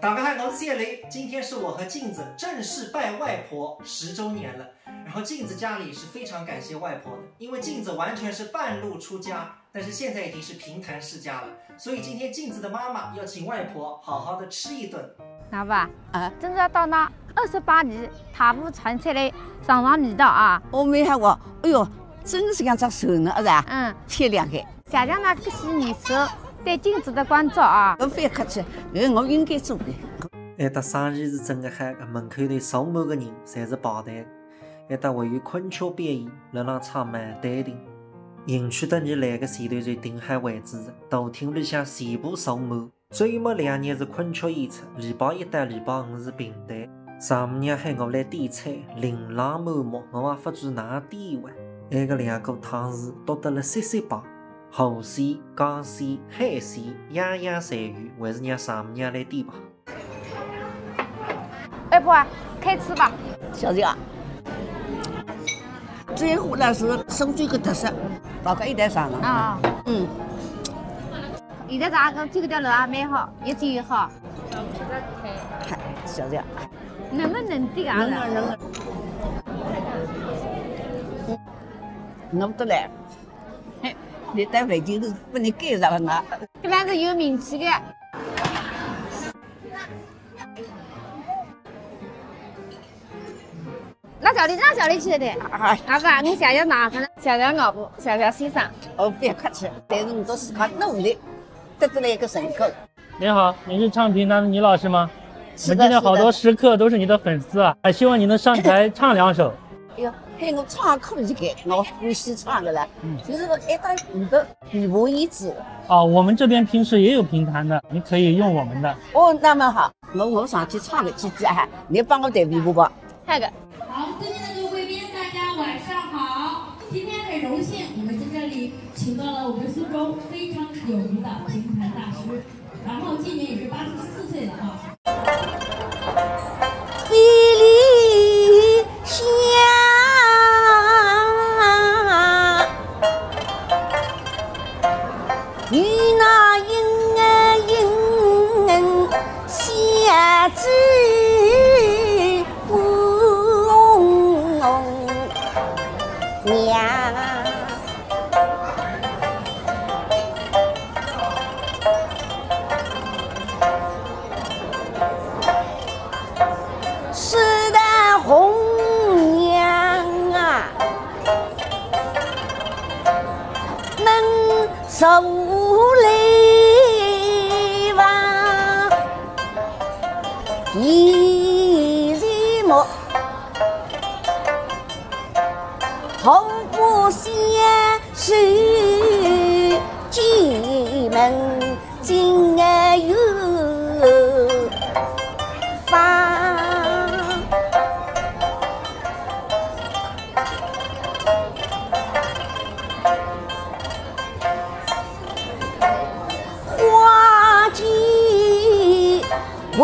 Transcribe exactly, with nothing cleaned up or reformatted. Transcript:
大家好，我是谢雷，今天是我和镜子正式拜外婆十周年了。然后镜子家里是非常感谢外婆的，因为镜子完全是半路出家，但是现在已经是评弹世家了。所以今天镜子的妈妈要请外婆好好的吃一顿。老婆啊，啊，今朝到㑚二十八年，大步穿出来，尝尝味道啊。哦，蛮好哦，哎哟，真是像只船呢，是吧？嗯，漂亮的。谢谢㑚搿些年数对镜子的关照啊。我勿客气，哎，我应该做的。埃搭生意是真个好，门口头坐满个人，侪是排队。埃搭还有昆曲表演，辣浪唱《牡丹亭》。迎娶得来个前头就定好位置，大厅里向全部坐满。周末两日是昆曲演出，礼拜一到礼拜五是评弹。丈母娘喊我来点菜，琳琅满目，我也勿知哪点哇。埃个两个汤匙笃得了煞煞白，河鲜、江鲜、海鲜，样样侪有，还是让丈母娘来点吧。 外婆啊，开吃吧。小姐啊，这一壶呢是苏州个特色，老客一点上了。啊。嗯。现在咱个这个叫楼啊，蛮好，越煮越好。嗨，小姐啊。能不能这个啊？能啊，能啊。嗯，弄得来。嘿，你带回去都不能给上了。搿还是有名气的。 㑚小弟，㑚小弟去的。啊。啊，是啊，我谢谢㑚，谢谢外婆，谢谢先生。哦，不要客气，但是你都是靠努力，得出来一个成果。您好，您是唱评弹的倪老师吗？是的，我们今天好多食客都是你的粉丝啊，是的。还希望你能上台唱两首。哎呦，喊我唱可以个，我欢喜唱的了。嗯。就是说，哎，到你的琵琶椅子。啊，我们这边平时也有评弹的，你可以用我们的。哦，那么好。 我，我上去唱个几句啊，你帮我弹琵琶吧。好的。好，尊敬的各位贵宾，大家晚上好。今天很荣幸，我们在这里请到了我们苏州非常有名的评弹大师，然后今年也是八十四岁了啊。一里香，与那莺莺相知。 娘。是的，红娘啊，能受累吧？ 一日么，何不相守寄门今有方？ 花季为